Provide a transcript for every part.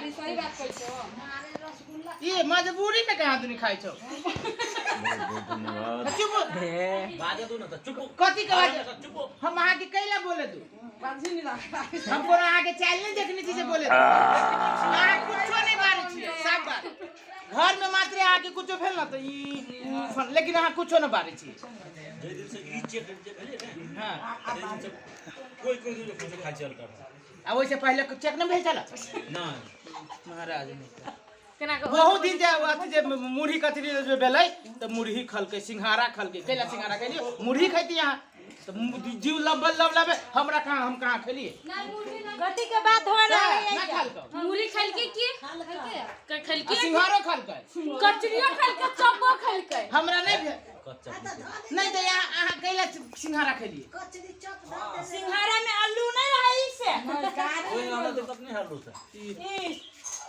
खाली सही बात कहै छौ। ये मजबूरी में कहाँ दुनी खाइ छौ? बहुत बहुत धन्यवाद। चुप। बाजे दू ना तऽ चुप। कथी के बाजे? चुप। हम अहाँ के कैला बोले दू? बाजी नहीं लागता। हम कोनो अहाँ के चाइल नहीं देखने छी से बोले दू। अहाँ कुछो नहीं बारे छी, सब बात घर में मात्र अहाँ के कुछो भेल ना तो ई ऊ फन, लेकिन अहाँ कुछो न बारे छी। जाहि दिन से ई चेक जे भेलै ने, हाँ। ताहि दिन से कोई कोई दिन कुछो खाइ छै अल्टर। आ ओहिसे पहले चेक नहीं भेल छल? नहि। महाराज नहीं। केना के बहुत दिन जे अथी जे मुरही कचरी जे भेलै तऽ मुरही खलकै, सिंघाड़ा खलकै। कैला सिंघाड़ा खैलियै? मुरही खैती अहाँ तऽ जीव लब्बल लब लबे। हमरा कहाँ, हम कहाँ खेलियै? कथी के बात हो रहा है? ना खलकै। मुरही खलकै की आ खलकै? सिंघाड़ो खलकै। कचरियो खलकै, चपो खलकै। हमरा नहीं भेल। कच्चा। नहीं तऽ यहाँ अहाँ कैला सिंघाड़ा खेलियै? सिंघाड़ा में आलू नहीं रही से। ओहि हमरा दिक्कत नहि हल्लू से। ई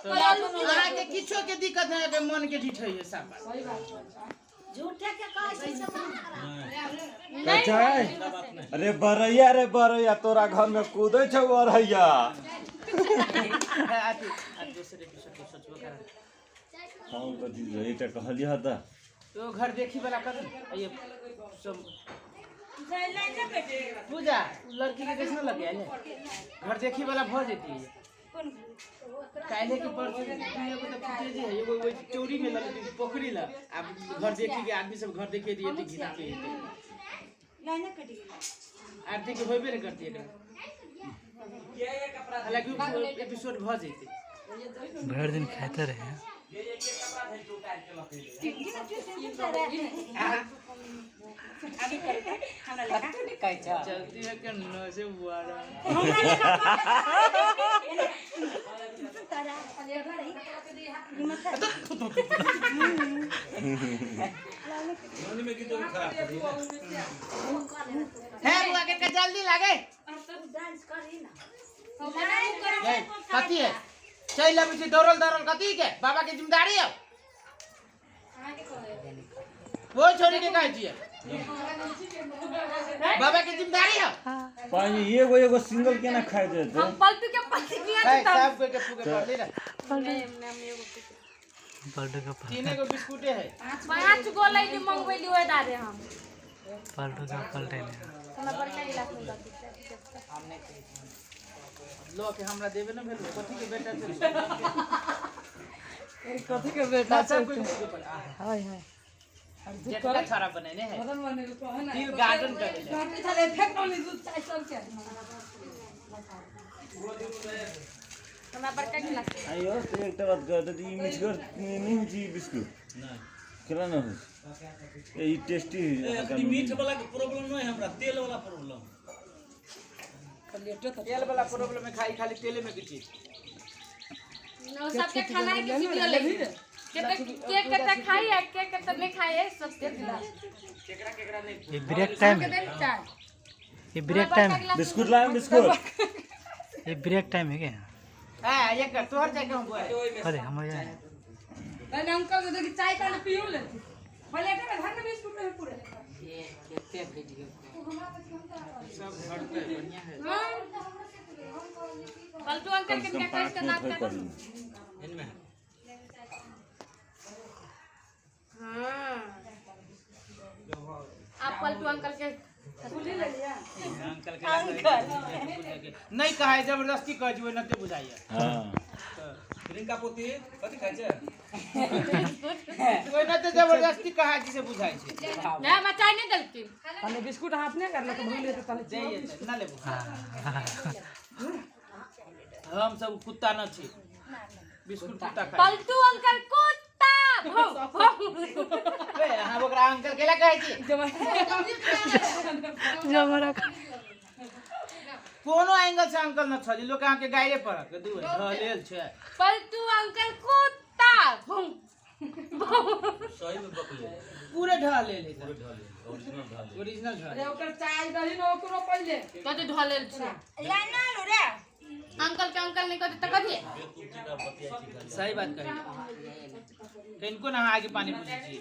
अहाँ के किछो के दिक्कत नहीं है, मन के ढिठै है सब बात। झूठे के कहै छै सब। कहै छै, अरे बरैया रे बरैया, तोरा घर में कूदै छौ अरहैया। है, अथी आ दोसर एपिसोड के सोचबो कर। हम कथी एकटा कहलियै तऽ तो घर देखी वाला कर ये सब पूजा लड़की के कैसे लगे आइले घर देखी वाला भ जेती। काल्हे के परसों एगो तऽ फुटेज है, एगो ओहि चोरी में लगे पोखरी ला। आब घर देखी के आदमी सब घर देखे दिए तऽ घिना के हेतै। लाइन कटि गेलै। आरती के होबे नहि करती एकरा, हालांकि एपिसोड भ जेतै। भरि दिन खाइते रहे। चलती है के न से बुआरा। मन में की तो खराब कर दी। है बुआ के जल्दी लागे। डांस करी ना। है, कथी है? चलि अबै छी दौड़ल दौड़ल, कथी के बाबा के जिम्मेदारी है? वो छोरी के कहै छियै, बाबा के जिम्मेदारी है। पानि एगो एगो सिंगल केना खाइ देतै? हम पलटू के पलटी। है, सब कोई के फूके पड़ली ना। पलटू के तीन एगो बिस्कुटे है। पाँच गो लैली, मंगबैली ओहि दारे हम। पलटू के पलटे ने। हमरा बड़का गिलास में दऽ दिअ। लो के हमरा देबे न भेल। कथी के बेटा छै? कथी के बेटा? सब कोई के फूके पड़े। हाय हाय। जेटका छाड़ा बनेने है। मदन बनेल कहे ना। दिल गार्डन कर देले। घाटी छले फेंक दौनी दूध चाय सबके। हमरा बड़का गिलास। आइयो तऽ एकटा बात कहत, ई मिठगर नहि होइ छै ई बिस्कुट? नहि। केना नहि होइ छै? ई टेस्टी होइ छै। अखनी मीठ वाला के प्रॉब्लम नहि है हमरा, तेल वाला प्रॉब्लम। तेल वाला प्रॉब्लम है, खाली खाली तेले में किची। ओ सबके खाना के वीडियो ले केते, के केते खाई है, के केते नहीं खाई है, सबके। केकरा केकरा नहीं। ये ब्रेक टाइम है। के चाय। ये ब्रेक टाइम है। बिस्कुट लाए, बिस्कुट। ये ब्रेक टाइम है क्या? हां, ये कर तोहर चाय कहूं बुआ। अरे हमर जाए। पहले अंकल के देखी, चाय ताले पियो ले। प्लेट में धर ना बिस्कुट में पूरे। सब भरते बढ़िया है। पलटू अंकल कम के से कम क्या 5 के मिनट बात होइ करो। करी। इनमें है। हाँ, आप पलटू अंकल के अंकल के नहीं कहा है, जबरदस्ती कह जुए नते बुझाइए। हँ। प्रियंका पोती कथी खाइ छै? ओहि नते जबरदस्ती कहा जिसे बुझाइ छै। नहीं, हमरा चाय नहीं देलखिन। पहले बिस्कुट हाथ नहीं कर ले तो भूल तो पहले। जाइए ना लेबो। हम सब कुत्ता न छी, बिस्कुट कुत्ता खाइ। पलटू अंकल कुत्ता भौ भौ। ए, अहाँ ओकरा अंकल केला कहै छी? जबरा। कोनो एंगल से अंकल न छली, लोक अहाँके गाइरे पड़त दू ढलेल छै। पलटू अंकल कुत्ता भौ भौ। सही में बकले। पूरे ढलेल है। पूरे ढाले, ओरिजिनल ढाले। ओरिजिनल ढलेल। अरे ओकर चाय दही न ओकरो पहिले। कथी ढलेल छै? लाइन ना आलू रे। अंकल के अंकल नहीं कहते तऽ कथी? बेवकूफ जकाँ बतियाइ छी खाली। सही बात कही, किनको ना अहाँ आगे पानी पूछै छी।